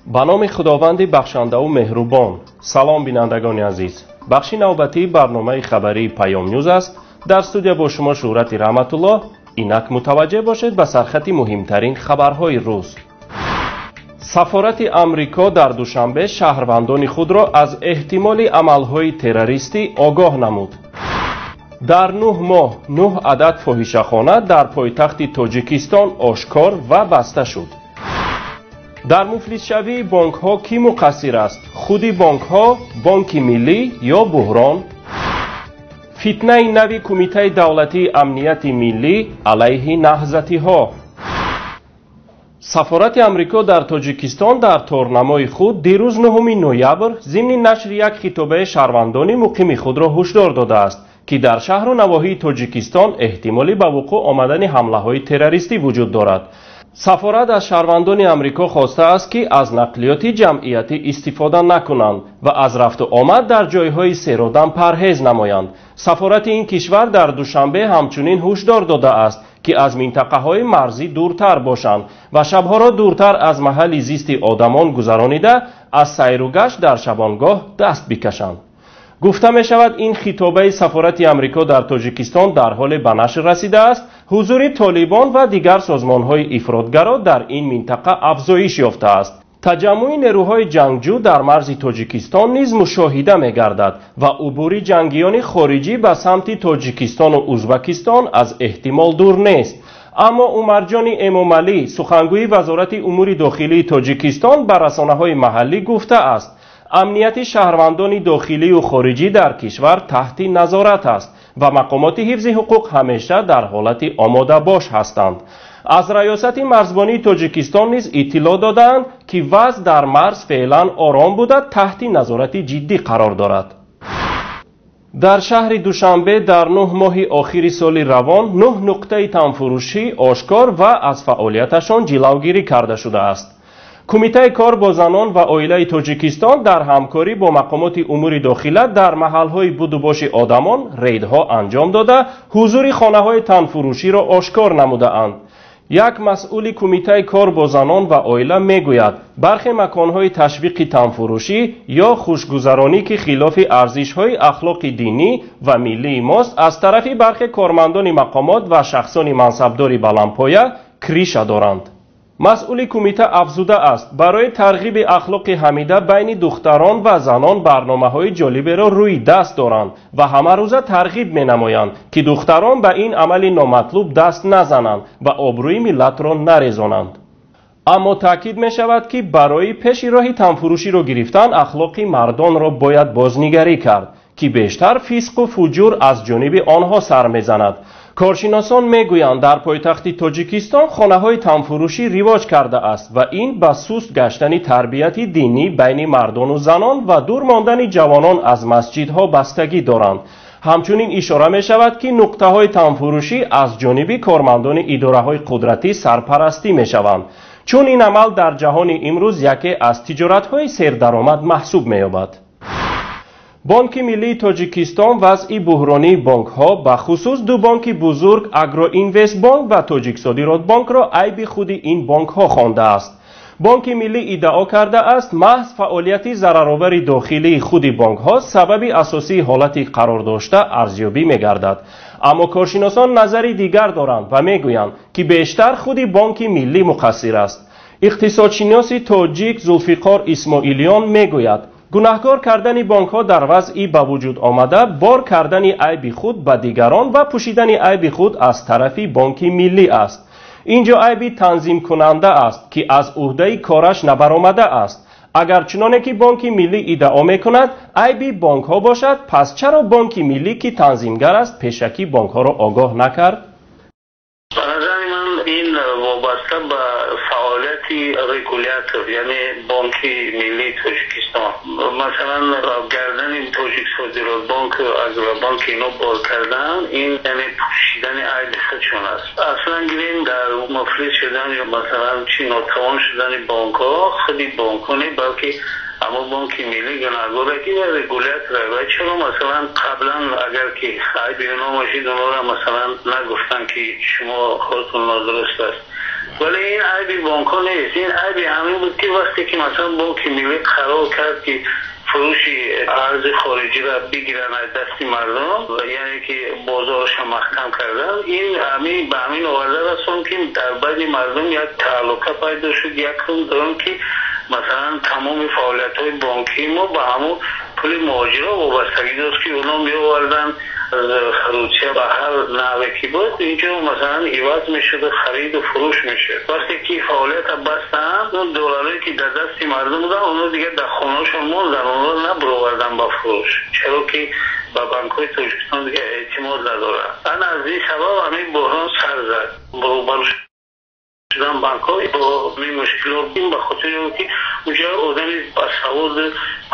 Ба номи Худованди бахшандаву меҳрубон. Салом, бинандагони азиз. Бахши навбатии барномаи хабарии Паём Нюз аст. Дар студия бо шумо Шӯҳрати Раҳматуллоҳ. Инак мутаваҷҷеҳ бошед ба сархати муҳимтарин хабарҳои рӯз. Сафорати Амрико дар Душанбе шаҳрвандони худро аз эҳтимоли амалҳои террористӣ огоҳ намуд. Дар 9 моҳ нӯҳ адад фоҳишахона дар пойтахти Тоҷикистон ошкор ва баста шуд. Дар муфлисшавии бонкҳо кӣ муқассир аст? Худи бонкҳо, Бонки Миллӣ ё буҳрон? Фитнаи нави Кумитаи давлатии амнияти миллӣ алайҳи наҳзатиҳо. Сафорати Амрико дар Тоҷикистон дар торнамои худ дирӯз, 9 ноябр, зимни нашри як хитобаи шаҳрвандони муқими худро ҳушдор додааст, ки дар шаҳру навоҳии Тоҷикистон эҳтимоли ба вуқӯъ омадани ҳамлаҳои террористӣ вуҷуд дорад. Сафорат аз шаҳрвандони Амрико хостааст, ки аз нақлиёти ҷамъиятӣ истифода накунанд ва аз рафту омад дар ҷойҳои серодам парҳез намоянд. Сафорати ин кишвар дар Душанбе ҳамчунин ҳушдор додааст, ки аз минтақаҳои марзӣ дуртар бошанд ва шабҳоро дуртар аз маҳалли зисти одамон гузаронида, аз сайру гашт дар шабонгоҳ даст бикашанд. Гуфта мешавад, ин хитобаи сафорати Амрико дар Тоҷикистон дар ҳоле ба нашр расидааст, ҳузури Толибон ва дигар созмонҳои ифротгаро дар ин минтақа афзоиш ёфтааст. Таҷаммӯи нерӯҳои ҷангҷӯ дар марзи Тоҷикистон низ мушоҳида мегардад ва убури ҷангиёни хориҷӣ ба самти Тоҷикистону Узбакистон аз эҳтимол дур нест. Аммо Умарҷони Эмомалӣ, сухангӯи Вазорати умури дохилии Тоҷикистон, ба расонаҳои маҳаллӣ гуфтааст, амнияти шаҳрвандони дохилию хориҷӣ дар кишвар таҳти назорат аст ва мақомоти ҳифзи ҳуқуқ ҳамеша дар ҳолати омодабош ҳастанд. Аз Раёсати марзбонии Тоҷикистон низ иттилоъ додаанд, ки вазъ дар марз феълан ором буда, таҳти назорати ҷиддӣ қарор дорад. Дар шаҳри Душанбе дар 9 моҳи охири соли равон нӯҳ нуқтаи танфурӯшӣ ошкор ва аз фаъолияташон ҷилавгирӣ карда шудааст. Кумитаи кор бо занон ва оилаи Тоҷикистон дар ҳамкорӣ бо мақомоти умури дохила дар маҳалҳои будубоши одамон рейдҳо анҷом дода, ҳузури хонаҳои танфурӯширо ошкор намудаанд. Як масъули Кумитаи кор бо занон ва оила мегӯяд, бархе маконҳои ташвиқи танфурӯшӣ ё хушгузаронӣ, ки хилофи арзишҳои ахлоқи динӣ ва миллии мост, аз тарафи бархе кормандони мақомот ва шахсони мансабдори баландпоя криша доранд. Масъули кумита афзудааст, барои тарғиби ахлоқи ҳамида байни духтарон ва занон барномаҳои ҷолиберо рӯи даст доранд ва ҳамарӯза тарғиб менамоянд, ки духтарон ба ин амали номатлуб даст назананд ва обрӯи миллатро нарезонанд. Аммо таъкид мешавад, ки барои пеши роҳи танфурӯширо гирифтан ахлоқи мардонро бояд бознигарӣ кард, ки бештар фисқу фуҷур аз ҷониби онҳо сар мезанад. Коршиносон мегӯянд, дар пойтахти Тоҷикистон хонаҳои танфурӯшӣ ривоҷ кардааст ва ин ба суст гаштани тарбияти динӣ байни мардону занон ва дур мондани ҷавонон аз масҷидҳо бастагӣ доранд. Ҳамчунин ишора мешавад, ки нуқтаҳои танфурӯшӣ аз ҷониби кормандони идораҳои қудратӣ сарпарастӣ мешаванд, чун ин амал дар ҷаҳони имрӯз яке аз тиҷоратҳои сердаромад маҳсуб меёбад. Бонки Миллии Тоҷикистон вазъи буҳронии бонкҳо, бахусус ду бонки бузург Агроинвестбонк ва Тоҷиксодиротбонкро айби худи ин бонкҳо хондааст. Бонки Миллӣ иддао кардааст, маҳз фаъолияти зараровари дохилии худи бонкҳо сабаби асосии ҳолати қарордошта арзёбӣ мегардад. Аммо коршиносон назари дигар доранд ва мегӯянд, ки бештар худи Бонки Миллӣ муқассир аст. Иқтисодшиноси тоҷик Зулфиқор Исмоилиён мегӯяд, гунаҳкор кардани бонкҳо дар вазъи ба вуҷуд омада бор кардани айби худ ба дигарон ва пӯшидани айби худ аз тарафи Бонки Миллӣ аст. Ин ҷо айби танзимкунанда аст, ки аз ӯҳдаи кораш набаромада аст. Агар чуноне ки Бонки Миллӣ иддао мекунад, айби бонкҳо бошад, пас чаро Бонки Миллӣ, ки танзимгар аст, пешакӣ бонкҳоро огоҳ накард? Ба назари ман, ин вобаста ба фаъолияти регулятор, яъне Бонки Миллии Тоҷикистон. Масалан, гардани Тоҷиксодиротбонк, Агробонк ино бор кардан, ин яъне пӯшидани айби худшон аст. Аслан гирем, дар муфлис шудан ё масалан чи нотавон шудани бонкҳо худи бонкҳо не, балки Аммо Бонки Миллӣ гунаҳгор ки регулятор. Ва чаро, масалан, қаблан агар ки айби онҳо бошид, онҳоро, масалан, нагуфтанд, ки шумо худтон нодуруст аст? Вале ин айби бонкҳо нест, ин айби ҳамин буд, ки вақте ки, масалан, Бонки Миллӣ қарор кард, ки фурӯши арзи хориҷиро бигиранд аз дасти мардум, яъне ки бозорашро маҳкам кардан, ин ҳамин ба ҳамин оварда расон, ки дар байни мардум як тааллуқа пайдо шуд. Якум дуюм, ки, масалан, тамоми фаъолиятҳои бонкии мо ба ҳамун пули муҳоҷиро вобастагӣ дошт, ки онҳо меоварданд аз Русия, ба ҳар навъе ки буд, инҷо, масалан, иваз мешуду хариду фурӯш мешуд. Вақте ки фаъолията бастанд, он долларое ки дар дасти мардум буданд, онҳо дигар дар хонаҳошон монданд, онҳоро набуроварданд ба фурӯш, чаро ки ба банкҳои Тоҷикистон дигар эътимод надоранд. Ана аз ин сабаб ҳамин буҳрон сар зад. Рӯбарӯ шудан банкҳо бо ин мушкилот ба хотири он ки уҷа одами ба саводи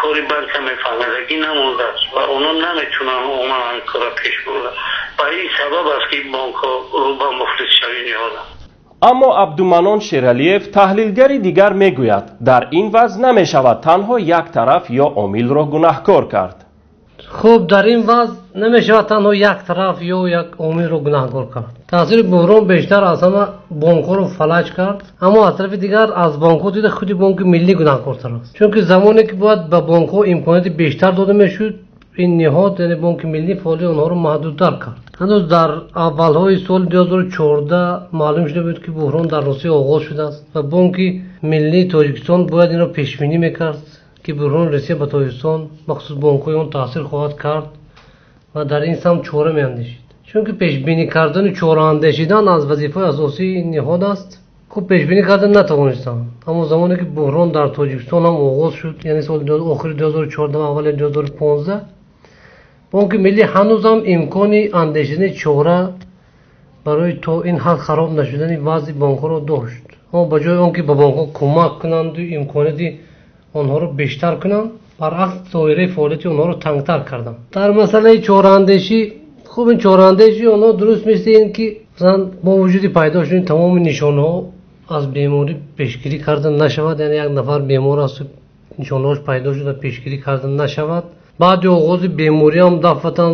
кори банка мефаҳмидагӣ намондааст ва онҳо наметавонанд умуман ҳамин корро пеш бурда. Ба ин сабаб аст, ки бонкҳо рӯ ба муфлисшавӣ ниҳоданд. Аммо Абдуманон Шералиев, таҳлилгари дигар, мегӯяд, дар ин вазъ намешавад танҳо як тараф ё омилро гунаҳкор кард. Хуб, дар ин вазъ намешавад танҳо як тараф ё як омилро гунаҳкор кард. Таъсири буҳрон бештар аз ҳама бонкҳоро фалаҷ кард, аммо аз тарафи дигар аз бонкҳо дида худи Бонки Миллӣ гунаҳкортар аст, чунки замоне ки бояд ба бонкҳо имконияти бештар дода мешуд, ин ниҳод, яъне Бонки Миллӣ, фаъолияти онҳоро маҳдудтар кард. Ҳанӯз дар аввалҳои соли 2014 маълум шуда буд, ки буҳрон дар Русия оғоз шудааст ва Бонки Миллии Тоҷикистон бояд инро пешбинӣ мекард, ки буҳрони Русия ба Тоҷикистон, махсус бонкҳои он, таъсир хоҳад кард ва дар ин самт чора меандешид, чунки пешбинӣ кардану чораандешидан аз вазифаи асосии ин ниҳод аст. Хуб, пешбинӣ карда натавонистанд, аммо замоне ки буҳрон дар Тоҷикистон ҳам оғоз шуд, яъне соли охири 2014, аввали 2015, Бонки Миллӣ ҳанӯзам имкони андешидани чора барои то ин ҳад хароб нашудани вазъи бонкҳоро дошт, аммо ба ҷои он ки ба бонкҳо кӯмак кунанду имконияти онҳоро бештар кунанд, баръакс, доираи фаъолияти онҳоро тангтар карданд. Дар масъалаи чораандешӣ, хуб, ин чораандешии онҳо дуруст мисли ин ки, масалан, бо вуҷуди пайдо шудани тамоми нишонаҳо аз беморӣ пешгирӣ карда нашавад, яъне як нафар бемор асту нишонаҳош пайдо шуда, пешгирӣ карда нашавад, баъди оғози бемориам дафъатан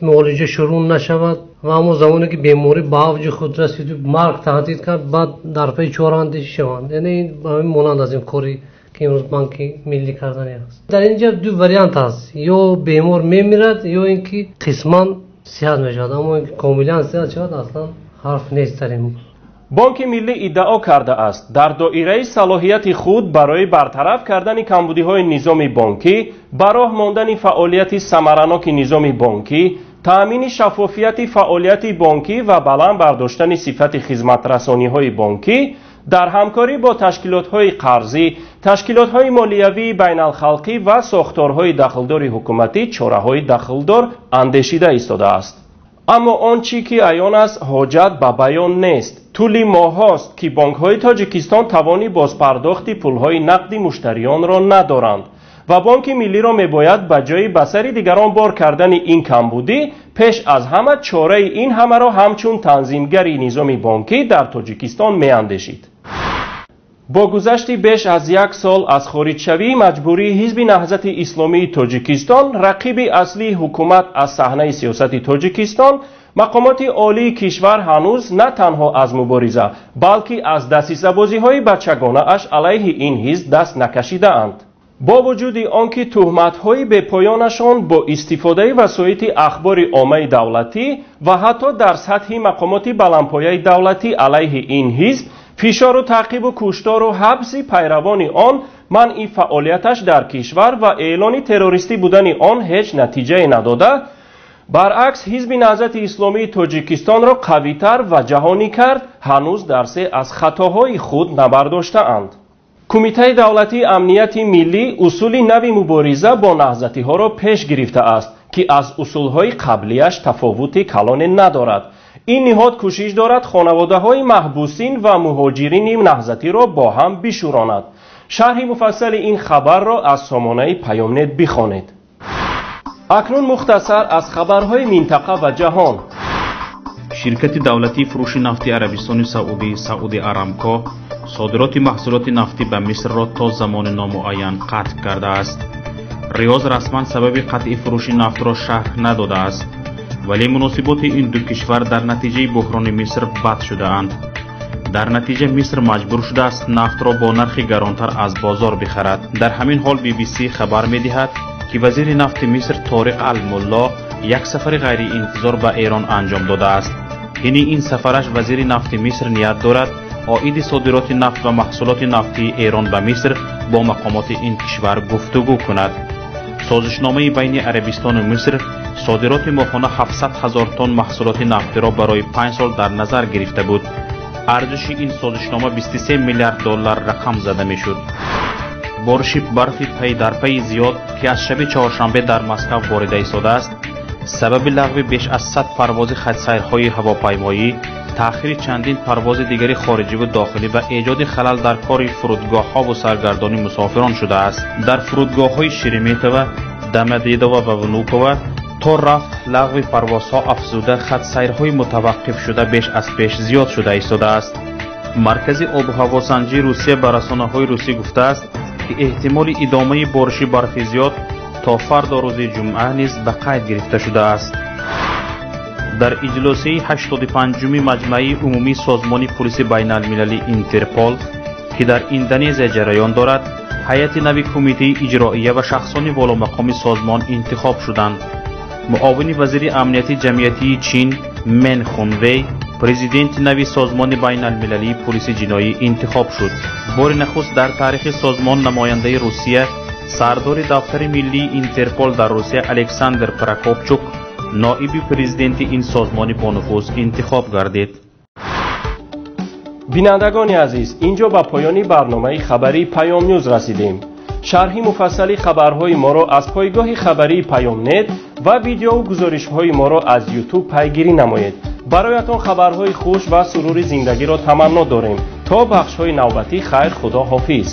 муолиҷа шурӯъ нашавад ва аммо замоне ки беморӣ ба авҷи худ расиду марг таҳдид кард, баъд дар пайи чораандешӣ шаванд. Яъне ин ба ҳамин монанд аз ин кори ки имрӯз Банки Миллӣ кардани аст. Дар ин ҷо ду вариант аст: ё бемор мемирад, ё ин ки қисман сиҳат мешавад, аммо ин ки комилан сиҳат шавад, аслан ҳарф нест дар ин. Бонки Миллӣ иддао кардааст, дар доираи салоҳияти худ барои бартараф кардани камбудиҳои низоми бонкӣ, ба роҳ мондани фаъолияти самараноки низоми бонкӣ, таъмини шаффофияти фаъолияти бонкӣ ва баланд бардоштани сифати хизматрасониҳои бонкӣ дар ҳамкорӣ бо ташкилотҳои қарзӣ, ташкилотҳои молиявии байналхалқӣ ва сохторҳои дахлдори ҳукуматӣ чораҳои дахлдор андешида истодааст. Аммо он чӣ ки аён аст, ҳоҷат ба баён нест. Тӯли моҳҳост, ки бонкҳои Тоҷикистон тавони бозпардохти пулҳои нақди муштариёнро надоранд ва Бонки Миллиро мебояд ба ҷои ба сари дигарон бор кардани ин камбудӣ пеш аз ҳама чораи ин ҳамаро ҳамчун танзимгари низоми бонкӣ дар Тоҷикистон меандешид. Бо гузашти беш аз як сол аз хориҷшавии маҷбурии Ҳизби Наҳзати Исломии Тоҷикистон, рақиби аслии ҳукумат, аз саҳнаи сиёсати Тоҷикистон, мақомоти олии кишвар ҳанӯз на танҳо аз мубориза, балки аз дасисабозиҳои бачагонааш алайҳи ин ҳизб даст накашидаанд. Бо вуҷуди он ки туҳматҳои бепоёнашон бо истифодаи васоити ахбори оммаи давлатӣ ва ҳатто дар сатҳи мақомоти баландпояи давлатӣ алайҳи ин ҳизб, фишору таъқибу куштору ҳабси пайравони он, манъи фаъолияташ дар кишвар ва эълони террористӣ будани он ҳеҷ натиҷае надода, баръакс, Ҳизби Наҳзати Исломии Тоҷикистонро қавитар ва ҷаҳонӣ кард, ҳанӯз дарсе аз хатоҳои худ набардоштаанд. Кумитаи давлатии амнияти миллӣ усули нави мубориза бо наҳзатиҳоро пеш гирифтааст, ки аз усулҳои қаблияш тафовути калоне надорад. Ин ниҳод кӯшиш дорад хонаводаҳои маҳбусин ва муҳоҷирини наҳзатиро бо ҳам бишӯронад. Шарҳи муфассали ин хабарро аз сомонаи Паёмнет бихонед. Акнун мухтасар аз хабарҳои минтақа ва ҷаҳон. Ширкати давлатии фурӯши нафти Арабистони Саудӣ Сауди Арамко содироти маҳсулоти нафтӣ ба Мисрро то замони номуайян қатъ кардааст. Риёз расман сабаби қатъи фурӯши нафтро шарҳ надодааст, вале муносиботи ин ду кишвар дар натиҷаи буҳрони Миср бад шудаанд. Дар натиҷа Миср маҷбур шудааст нафтро бо нархи гаронтар аз бозор бихарад. Дар ҳамин ҳол BBC хабар медиҳад, ки вазири нафти Миср Ториқ Алмулло як сафари ғайриинтизор ба Эрон анҷом додааст. Ҳини ин сафараш вазири нафти Миср ният дорад оиди содироти нафт ва маҳсулоти нафтии Эрон ба Миср бо мақомоти ин кишвар гуфтугӯ кунад. Созишномаи байни Арабистону Миср содироти моҳона 700 ҳазор тонн маҳсулоти нафтиро барои 5 сол дар назар гирифта буд. Арзиши ин созишнома 23 миллиард доллар рақам зада мешуд. Бориши барфи пайдарпайи зиёд, ки аз шаби чоршанбе дар Москав борида истодааст, сабаби лағви беш аз 100 парвози хатсайрҳои ҳавопаймоӣ, таъхири чандин парвози дигари хориҷиву дохилӣ ва эҷоди халал дар кори фурудгоҳҳову саргардонии мусофирон шудааст. Дар фурудгоҳҳои Шереметьево, Домодедово ва Внуково то рафт лағви парвозҳо афзуда, хатсайрҳои мутаваққифшуда беш аз пеш зиёд шуда истодааст. Маркази обуҳавосанҷии Русия ба расонаҳои русӣ гуфтааст, ки эҳтимоли идомаи бориши барфи зиёд то фардо рӯзи ҷумъа низ ба қайд гирифта шудааст. Дар иҷлосияи 85-уми Маҷмаи умумии Созмони пулиси байналмилалӣ Интерпол, ки дар Индонезия ҷараён дорад, ҳайати нави кумитаи иҷроия ва шахсони воломақоми созмон интихоб шуданд. Муовини вазири амнияти ҷамъиятии Чин Мен Хунвей президенти нави Созмони байналмилалии пулиси ҷиноӣ интихоб шуд. Бори нахуст дар таърихи созмон намояндаи Русия, сардори дафтари миллии Интерпол дар Русия Александр Прокопчук ноиби президенти ин созмони бонуфуз интихоб гардид. Бинандагони азиз, инҷо ба поёни барномаи хабарии Паём Нюз расидем. Шарҳи муфассали хабарҳои моро аз пойгоҳи хабарии Паёмнет ва видеову гузоришҳои моро аз Ютуб пайгирӣ намоед. Бароятон хабарҳои хуш ва сурури зиндагиро таманно дорем. То бахшҳои навбатӣ хайр, худо ҳофиз.